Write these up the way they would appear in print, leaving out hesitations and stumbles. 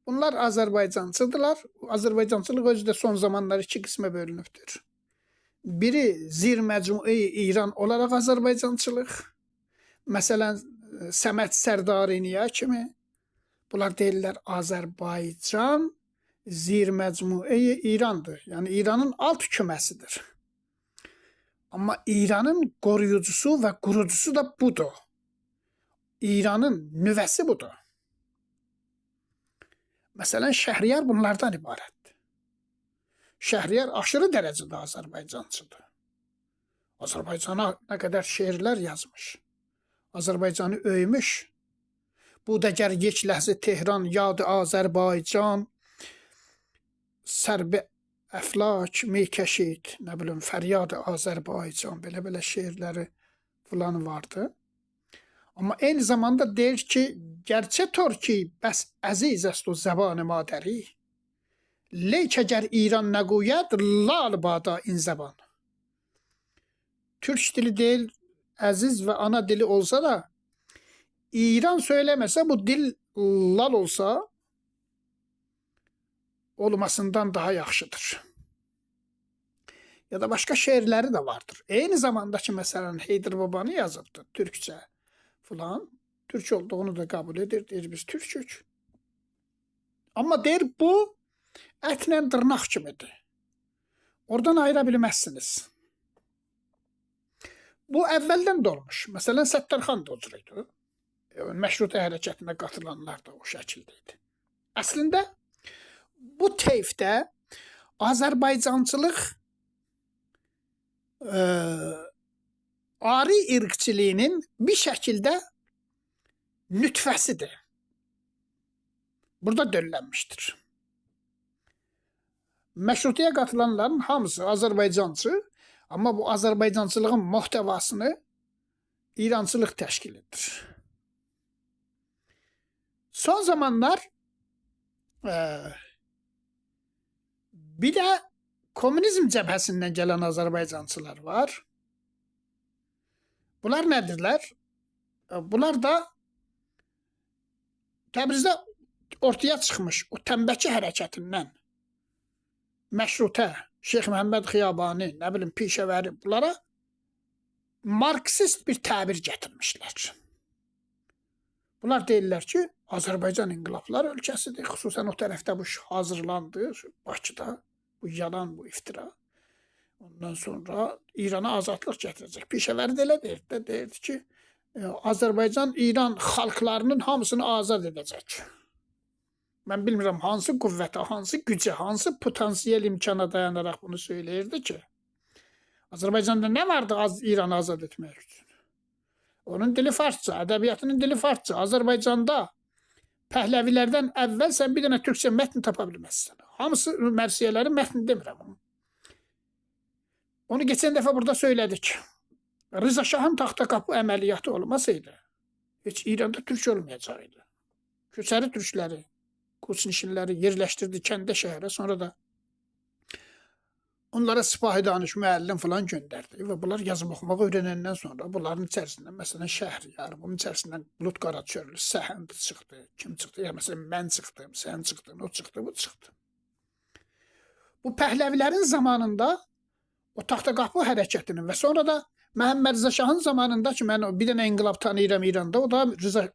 Bunlar Azərbaycançıdırlar. Azərbaycançılıq özü də son zamanlar iki qismə bölünübdür. Biri zir-məcmui İran olaraq Azərbaycançılıq. Məsələn, Səməd Sərdariniya kimi. Bunlar deyirlər Azərbaycan zir-məcmui İrandır. Yəni İranın alt küməsidir. Amma İranın qoruyucusu və qurucusu da budur. İranın nüvəsi budur. Məsələn, Şəhriyar bunlardan ibarətdir. Şəhriyar aşırı dərəcədə Azərbaycançıdır. Azərbaycana nə qədər şeirlər yazmış. Azərbaycanı öymüş. Bu da gər yek ləhzə Tehran yad Azərbaycan sərbi əflak meykeşid, nə bilim fəryad Azərbaycan belə-belə şeirləri filan vardı. Amma eyni zamanda deyir ki, gərçə Türki bəs əziz est o zəban madəri. Leyk əgər İran nəquyəd lal bada in zəban. Türk dili deyil, əziz və ana dili olsa da İran söyləməsə bu dil lal olsa olmasından daha yaxşıdır. Ya da başqa şeirləri də vardır. Eyni zamanda ki, məsələn, Heydər Babanı yazıbdır türkcə filan. Türk olduğunu da qəbul edir. Deyir, biz türkük. Amma deyir, bu ətlə dırnaq kimidir. Oradan ayıra bilməzsiniz. Bu əvvəldən də olmuş. Məsələn, Səttarxan da o cür idi. Məşrutə hərəkətinə qatılanlar da o şəkildə idi. Əslində, bu teyfdə Azərbaycançılıq ari irqçiliyinin bir şəkildə nütfəsidir. Burada döllənmişdir. Məşrutəyə qatılanların hamısı Azərbaycançı, amma bu Azərbaycançılığın muhtevasını İrançılıq təşkil edir. Son zamanlar bir də komünizm cəbhəsindən gələn Azərbaycançılar var. Bunlar nədirlər? Bunlar da Təbrizdə ortaya çıxmış o tənbəki hərəkətindən Məşrutə, Şeyx Məhəmməd Xiyabani, nə bilim Pişəvəri, bunlara marksist bir təbir gətirmişlər. Bunlar deyirlər ki, Azərbaycan inqilablar ölkəsidir. Xüsusən o tərəfdə bu hazırlandı, Bakıda bu yalan, bu iftira. Ondan sonra İrana azadlıq gətirəcək. Pişəvəri də elə deyirdi, deyirdi ki, Azərbaycan İran xalqlarının hamısını azad edəcək. Mən bilmirəm hansı qüvvətə, hansı gücə, hansı potansiyel imkana dayanaraq bunu söyləyirdi ki, Azərbaycanda nə vardı İranı azad etmək üçün? Onun dili farsça, ədəbiyyatının dili farsça. Azərbaycanda Pəhləvilərdən əvvəl sən bir dənə türkcə mətn tapa bilməzsən. Hamısı mərsiyələrin mətni demirəm. Onu geçən dəfə burada söylədik. Rıza Şahın Taxtaqapı əməliyyatı olmasaydı, heç İranda türk olmayacaqdı. Köçəri türkləri, koçnişinləri yerləşdirdi kəndə, şəhərə, sonra da onlara sipahi danış, müəllim falan göndərdi və bunlar yazıb oxumağı öyrənəndən sonra bunların içərisindən məsələn Şəhriyar, bunun içərisindən Bulut Qaraçörlü, Səhənd çıxdı, kim çıxdı? Ya məsələn mən çıxdım, sən çıxdın, o çıxdı, bu çıxdı. Bu Pəhləvilərin zamanında o Taxtaqapı hərəkətinin və sonra da Məhəmməd Rza Şahın zamanında ki, mən bir dənə inqilab tanıyıram İranda, o da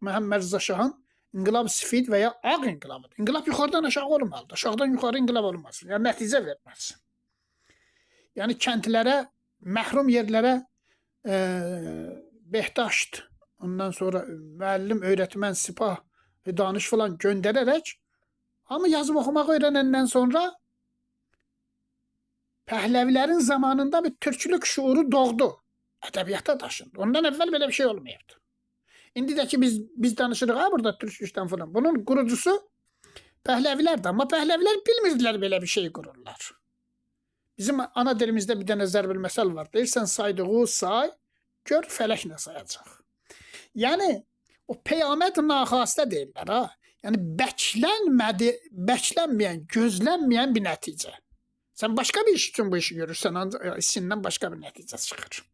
Məhəmməd Rza Şahın İnqilab sifid və ya ağ inqilabıdır. İnqilab yuxarıdan aşağı olmalıdır. Aşağıdan yuxarı inqilab olmaz. Yəni nəticə verməz. Yəni kəndlərə, məhrum yerlərə behdaşt, ondan sonra müəllim, öyrətmən, sipah, danış falan göndərərək hamı yazıb oxumağı öyrənəndən sonra Pəhləvilərin zamanında bir türklük şuuru doğdu. Ədəbiyyata daşındı. Ondan əvvəl belə bir şey olmayıbdı. İndi də ki biz danışırıq ha burada türklükdən falan. Bunun qurucusu Pəhləvilərdir. Amma Pəhləvilər bilmirdilər belə bir şey qururlar. Bizim ana dilimizdə bir dənə zərbəl-məsəl var. Deyirsən saydığı say, gör fələk nə sayacaq. Yəni o peyaməd naxastə deyirlər ha. Yəni bəklənməyən, gözlənməyən bir nəticə. Sən başqa bir iş üçün bu işi görürsən, ancaq işindən başqa bir nəticə çıxır.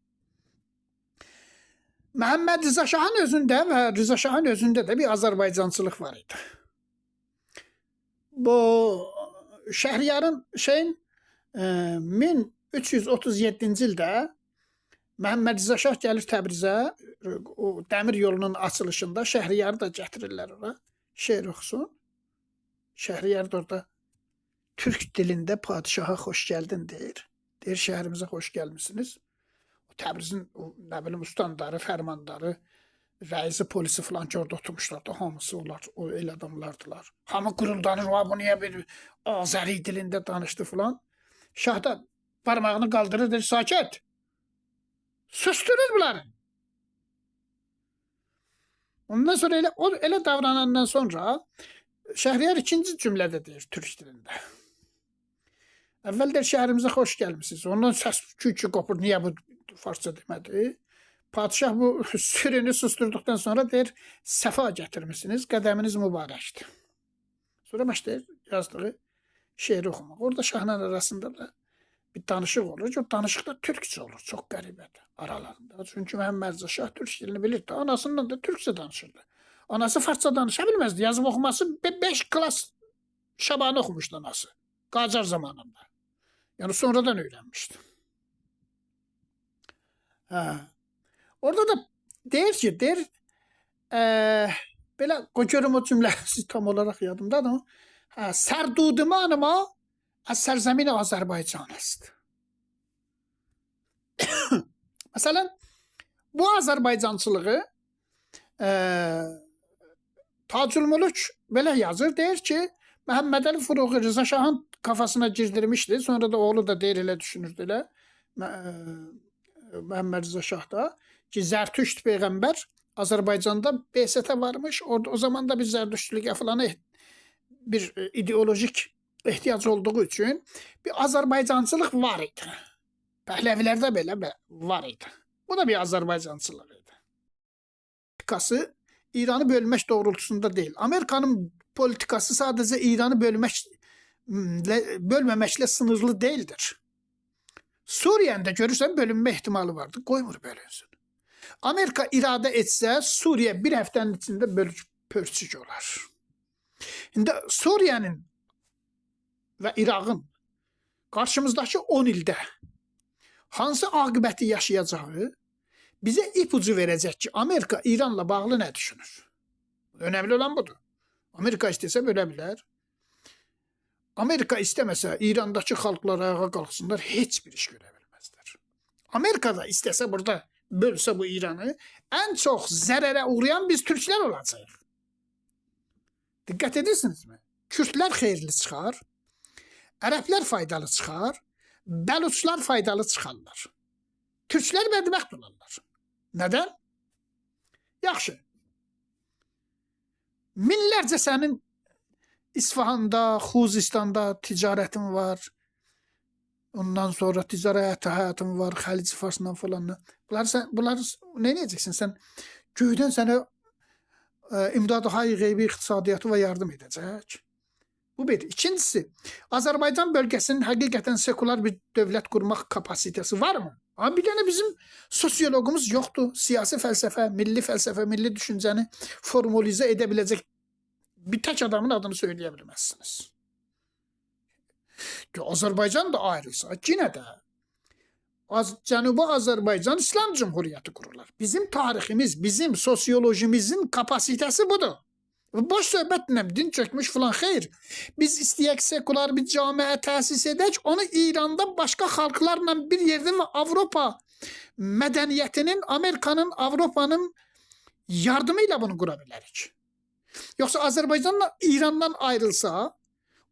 Məhəmməd Rza Şahın özündə və Rza Şahın özündə də bir Azərbaycançılıq var idi. Bu Şəhriyarın şeyin 1337-ci ildə Məhəmməd Rza Şah gəlir Təbrizə, o dəmir yolunun açılışında Şəhriyarı da gətirirlər ora, şeir oxusun. Şəhriyar da orada türk dilində padişaha xoş gəldin deyir. Deyir, şəhərimizə xoş gəlmisiniz. O Təbrizin o, nə bilim ustandarı, fərmandarı, rəisi, polisi falan ki orada oturmuşlardı. Hamısı onlar, o elə adamlardılar. Hamı guruldanır, "Va, bu niyə bir Azəri dilində danışdı" falan. Şah da parmağını qaldırır, deyir, sakit. Susturur bunları. Ondan sonra elə, o elə davranandan sonra Şəhriyar ikinci cümlədə deyir türk dilində. Əvvəl deyir, şəhərimizə xoş gəlmisiniz. Ondan səs küy-küy qopur, niyə bu farsça demədi? Padişah bu sürünü susturduqdan sonra deyir, səfa gətirmisiniz, qədəminiz mübarəkdir. Sonra başlayır yazdığı şeiri oxumaq. Orada şahla arasında da bir danışıq olur. O danışıq da türkçə olur. Çox qəribədir aralarında. Çünki Məhəmməd Rza Şah türk dilini bilirdi. Anasından da türkçə danışırdı. Anası farsça danışa bilməzdi. Yazıb oxuması 5 klas Şabanı oxumuşdu anası. Qacar zamanında. Yəni sonradan öyrənmişdi. Hə. Orada da deyir ki, deyir, belə qoy görüm o cümləsi tam olaraq yadımdadır. Hə, Sərdudumanıma az sərzəmin Azərbaycan est. Məsələn, bu Azərbaycançılığı Tacül Mülük belə yazır, deyir ki, Məhəmməd Əli Furuği Rza Şahın kafasına girdirmişdi. Sonra da oğlu da deyir elə düşünürdü elə. Məhəmməd Rza Şah da ki, Zərtüşt peyğəmbər Azərbaycanda besətə varmış. Orada o zaman da bir zərdüştlükə falan bir ideolojik ehtiyac olduğu üçün bir Azərbaycançılıq var idi. Pəhləvilərdə belə var idi. Bu da bir Azərbaycançılıq idi. Politikası İranı bölmək doğrultusunda deyil. Amerikanın politikası sadəcə İranı bölməməklə sınırlı deyildir. Suriye'nin də görürsən bölünmə ehtimalı vardır. Qoymur bölünsün. Amerika iradə etsə Suriye bir həftənin içində pörçük olar. İndi Suriye'nin və İraqın qarşımızdakı 10 ildə hansı aqibəti yaşayacağı bizə ipucu verəcək ki, Amerika İranla bağlı nə düşünür? Önəmli olan budur. Amerika istəsə bölə bilər. Amerika istəməsə İrandakı xalqlar ayağa qalxsınlar, heç bir iş görə bilməzlər. Amerika da istəsə burada bölsə bu İranı, ən çox zərərə uğrayan biz türklər olacağıq. Diqqət edirsinizmi? Kürtlər xeyirli çıxar, Ərəblər faydalı çıxar, Bəluçlar faydalı çıxarlar. Türklər bədbəxt olarlar. Nədən? Yaxşı. Minlərcə sənin İsfahanda, Xuzistanda ticarətin var. Ondan sonra ticarət həyatın var, Xəlic Farsla falan. Bunları nə edəcəksin? Sən göydən sənə imdad-ı qeybi iqtisadiyyatı və yardım edəcək. Bu bir. İkincisi, Azərbaycan bölgəsinin həqiqətən sekular bir dövlət qurmaq kapasitesi var mı? Amma bir dənə bizim sosioloqumuz yoxdur. Siyasi fəlsəfə, milli fəlsəfə, milli düşüncəni formulizə edə biləcək bir tək adamın adını söyləyə bilməzsiniz. Ki, Azərbaycan da ayrılsa, yenə də Cənubi Azərbaycan İslam Cumhuriyyəti qururlar. Bizim tariximiz, bizim sosiolojimizin kapasitesi budur. Boş söhbətlə din çökmüş filan xeyr. Biz istəyək sekular bir camiə təsis edək, onu İranda başqa xalqlarla bir yerdə və Avropa mədəniyyətinin, Amerikanın, Avropanın yardımı ilə bunu qura bilərik. Yoxsa Azərbaycanla İrandan ayrılsa,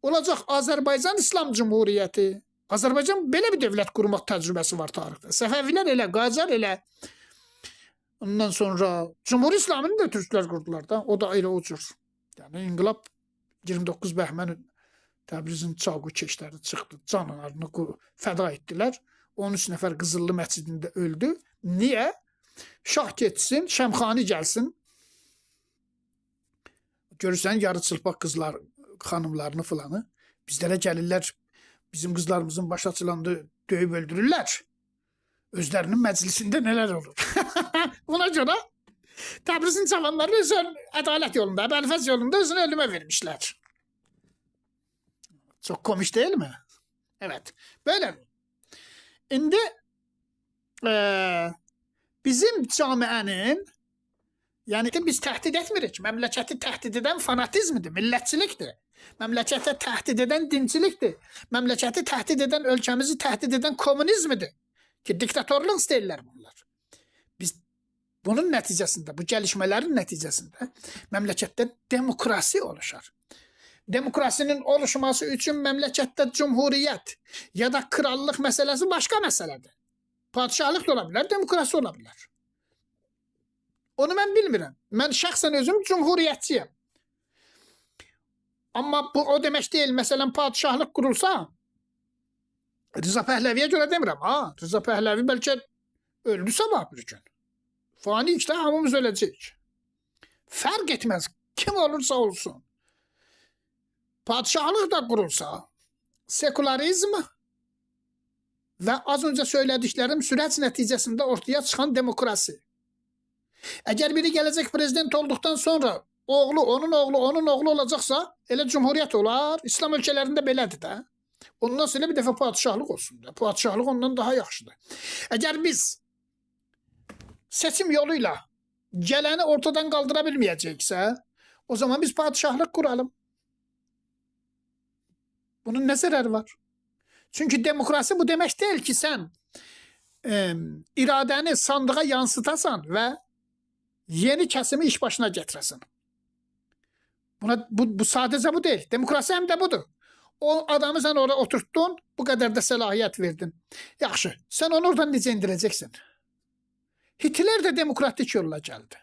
olacaq Azərbaycan İslam Cumhuriyyəti. Azərbaycan belə bir dövlət qurmaq təcrübəsi var tarixdə. Səfəvilər elə, Qacar elə. Ondan sonra Cumhur İslamını da türklər qurdular da. O da elə o cür. Yəni inqilab 29 Bəhmən Təbrizin Çaqu keşləri çıxdı. Canlarını fəda etdilər. 13 nəfər Qızıllı məscidində öldü. Niyə? Şah getsin, Şəmxani gəlsin. Görürsən yarı çılpaq qızlar, xanımlarını filanı. Bizlərə gəlirlər, bizim qızlarımızın başı açılanda döyüb öldürürlər. Özlərinin məclisində nələr olur. Buna görə Təbrizin cavanları öz ədalət yolunda, Əbəlfəz yolunda özünü ölümə vermişlər. Çok komik değil mi? Evet. Böyle. İndi bizim camiənin, yəni biz təhdid etmirik. Məmləkəti təhdid edən fanatizmdir, millətçilikdir. Məmləkətə təhdid edən dinçilikdir. Məmləkəti təhdid edən, ölkəmizi təhdid edən kommunizmdir. Ki diktatorluq istəyirlər bunlar. Biz bunun nəticəsində, bu gəlişmələrin nəticəsində məmləkətdə demokrasi oluşar. Demokrasinin oluşması üçün məmləkətdə cumhuriyyət ya da krallıq məsələsi başqa məsələdir. Padişahlıq da ola bilər, demokrasi ola bilər. Onu mən bilmirəm. Mən şəxsən özüm cumhuriyyətçiyəm. Amma bu o demək deyil, məsələn padişahlıq qurulsa, Rıza Pəhləviyə görə demirəm, ha. Rıza Pəhləvi bəlkə öldü sabah bir gün. Fani işdə hamımız öləcəyik. Fərq etməz, kim olursa olsun. Padişahlıq da qurulsa, sekularizm və az öncə söylədiklərim süreç nəticəsində ortaya çıxan demokrasi. Əgər biri gələcək prezident olduqdan sonra oğlu, onun oğlu, onun oğlu olacaqsa, elə cumhuriyyət olar. İslam ölkələrində belədir də. Ondan sonra bir dəfə padişahlıq olsun da. Padişahlıq ondan daha yaxşıdır. Əgər biz seçim yoluyla gələni ortadan qaldıra bilməyəcəksə, o zaman biz padişahlıq quralım. Bunun nə zərəri var? Çünki demokrasi bu demək deyil ki, sən iradəni sandığa yansıtasan və yeni kəsimi iş başına gətirəsən. Bu sadəcə bu deyil. Demokrasi həm də budur. O adamı sən oraya oturtdun, bu qədər də səlahiyyət verdin. Yaxşı, sən onu oradan necə indirəcəksən? Hitler də demokratik yolla gəldi.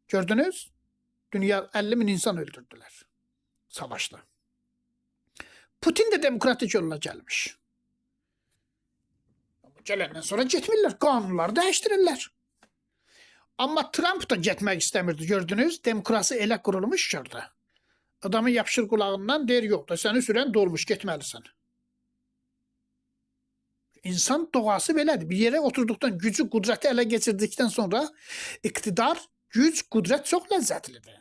Gördünüz? Dünya 50 min insan öldürdülər savaşda. Putin də demokratik yolla gəlmiş. Gələndən sonra getmirlər, qanunları dəyişdirirlər. Amma Trump da getmək istəmirdi, gördünüz? Demokrasi elə qurulmuş ki orada. Adamı yapışır qulağından, deyir, yox da səni sürən dolmuş, getməlisən. İnsan doğası belədir. Bir yerə oturduqdan, gücü, qudrəti ələ keçirdikdən sonra iqtidar, güc, qudrət çox ləzzətlidir.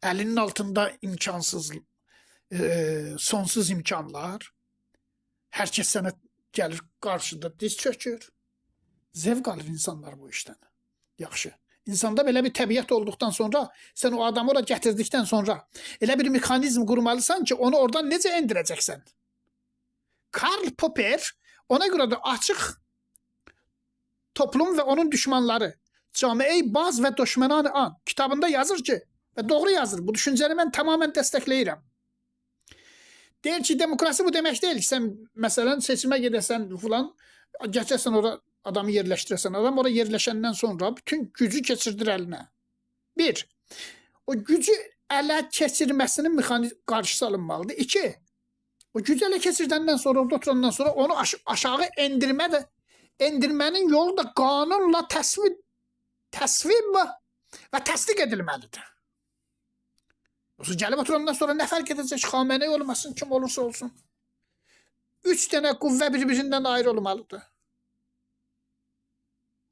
Əlinin altında imkansız, sonsuz imkanlar. Hər kəs sənə gəlir qarşıda diz çökür. Zevq alır insanlar bu işdən. Yaxşı. İnsanda belə bir təbiət olduqdan sonra, sən o adamı ora gətirdikdən sonra elə bir mexanizm qurmalısan ki, onu oradan necə endirəcəksən? Karl Popper ona görə də açıq toplum və onun düşmanları, Camiə-i Baz və Düşmənan-ı An kitabında yazır ki, və doğru yazır, bu düşüncəni mən tamamilə dəstəkləyirəm. Deyir ki, demokrasi bu demək deyil ki, sən məsələn seçimə gedəsən filan, gətirəsən ora adamı yerləşdirəsən, adam ora yerləşəndən sonra bütün gücü keçirdir əlinə. Bir, o gücü ələ keçirməsinin mexanizm qarşısı alınmalıdır. İki, o gücü ələ keçirdəndən sonra, orada oturandan sonra onu aşağı endirmə də, endirmənin yolu da qanunla təsvib və təsdiq edilməlidir. Yoxsa gəlib oturandan sonra nə fərq edəcək? Xamenei olmasın, kim olursa olsun. 3 dənə qüvvə bir-birindən ayrı olmalıdır.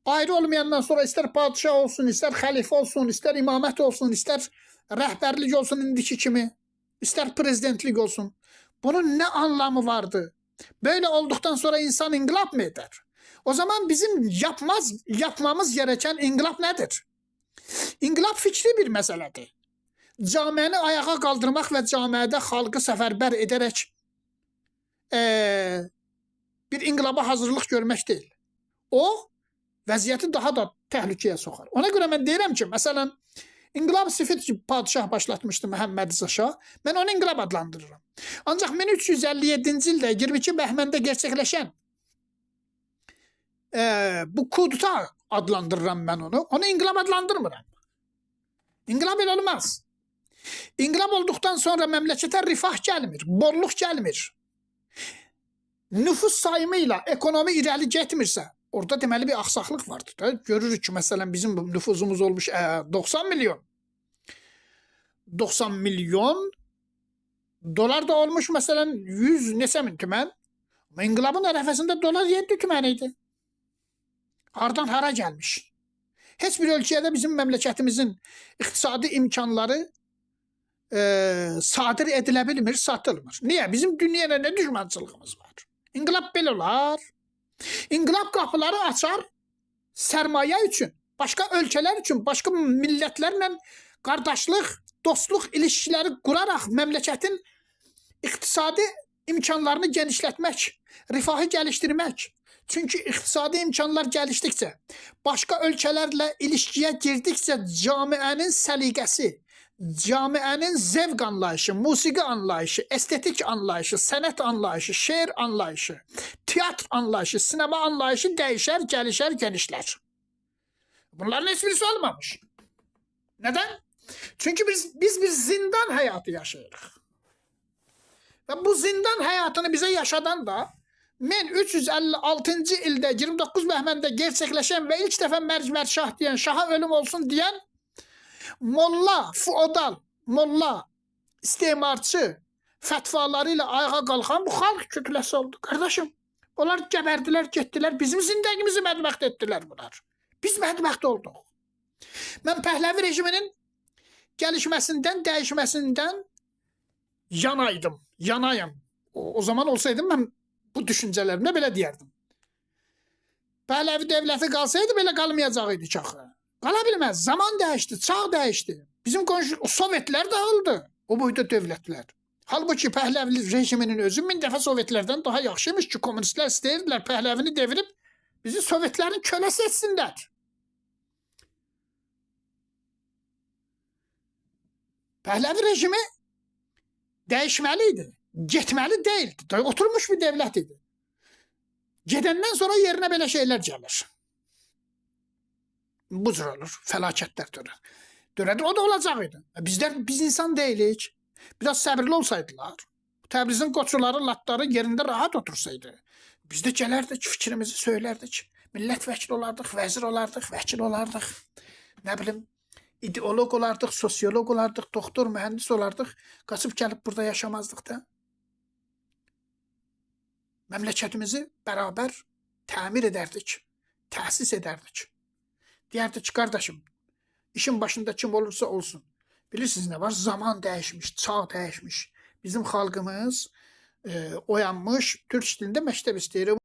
Ayrı olmayandan sonra istər padişah olsun, istər xəlifə olsun, istər imamət olsun, istər rəhbərlik olsun indiki kimi, istər prezidentlik olsun. Bunun nə anlamı vardı? Böyle olduqdan sonra insan inqilab mı edər? O zaman bizim yapmamız gereken inqilab nədir? İnqilab fikri bir məsələdir. Camiəni ayağa qaldırmaq və camiədə xalqı səfərbər edərək bir inqilaba hazırlıq görmək deyil. O, vəziyyəti daha da təhlükəyə soxar. Ona görə mən deyirəm ki, məsələn, İnqilab Sifid ki, padişah başlatmışdı Məhəmməd Rza Şah, mən onu inqilab adlandırıram. Ancaq 1357-ci ildə 22 Bəhməndə gerçəkləşən bu kuduta adlandırıram mən onu. Onu inqilab adlandırmıram. İnqilab elə olmaz. İnqilab olduqdan sonra məmləkətə rifah gəlmir, bolluq gəlmir. Nüfus sayımıyla ekonomi irəli getmirsə, orada deməli bir axsaqlıq vardır da. Görürük ki, məsələn, bizim nüfuzumuz olmuş 90 milyon. 90 milyon dolar da olmuş məsələn 100 neçə min tümən. Amma İnqilabın ərəfəsində dolar 7 tümən idi. Hardan hara gəlmiş? Heç bir ölkədə bizim məmləkətimizin iqtisadi imkanları sadir edilə bilmir, satılmır. Niyə? Bizim dünya ilə nə düşmənçiliyimiz var? İnqilab belə olar. İnqilab qapıları açar sərmayə üçün, başqa ölkələr üçün, başqa millətlərlə qardaşlıq, dostluq ilişkiləri quraraq məmləkətin iqtisadi imkanlarını genişlətmək, rifahı gəlişdirmək. Çünki iqtisadi imkanlar gəlişdikcə, başqa ölkələrlə ilişkiyə girdikcə camiənin səliqəsi, camiənin zevq anlayışı, musiqi anlayışı, estetik anlayışı, sənət anlayışı, şeir anlayışı, teatr anlayışı, sinema anlayışı dəyişər, gəlişər, genişlər. Bunların hiçbirisi olmamış. Neden? Çünkü biz bir zindan hayatı yaşayırıq. Və bu zindan həyatını bizə yaşadan da 1356-cı ildə 29 Bəhməndə gerçəkləşən və ilk dəfə Mərcmər Şah deyən, şaha ölüm olsun deyən molla, feodal, molla, istemarçı fətvaları ilə ayağa qalxan bu xalq kütləsi oldu. Qardaşım, onlar gəbərdilər, getdilər, bizim zindəgimizi bədbəxt etdilər bunlar. Biz bədbəxt olduq. Mən Pəhləvi rejiminin gəlişməsindən, dəyişməsindən yanaydım, yanayım. O zaman olsaydım mən bu düşüncələrimlə belə deyərdim. Pəhləvi dövləti qalsaydı belə qalmayacaq idi ki axı. Qala bilməz. Zaman dəyişdi, çağ dəyişdi. Bizim qonşu Sovetlər dağıldı. O boyda dövlətlər. Halbuki Pəhləvi rejiminin özü min dəfə Sovetlərdən daha yaxşıymış ki, kommunistlər istəyirdilər Pəhləvini devirib bizi Sovetlərin köləsi etsinlər. Pəhləvi rejimi dəyişməli idi. Getməli deyildi. Oturmuş bir devlət idi. Gedəndən sonra yerinə belə şeylər gəlir. Bu cür olur. Fəlakətlər törər. Törədir. O da olacaq idi. Biz insan deyilik. Biraz səbirli olsaydılar, Təbrizin qoçuları, latları yerində rahat otursaydı, biz də gələrdik, fikrimizi söylərdik. Millət vəkili olardıq, vəzir olardıq, vəkil olardıq. Nə bilim, ideoloq olardıq, sosioloq olardıq, doktor, mühəndis olardıq. Qaçıb gəlib burada yaşamazdıq da. Məmləkətimizi bərabər təmir edərdik, təsis edərdik. Deyərdik ki, qardaşım, işin başında kim olursa olsun. Bilirsiniz nə var? Zaman dəyişmiş, çağ dəyişmiş. Bizim xalqımız oyanmış, türk dilində məktəb istəyir.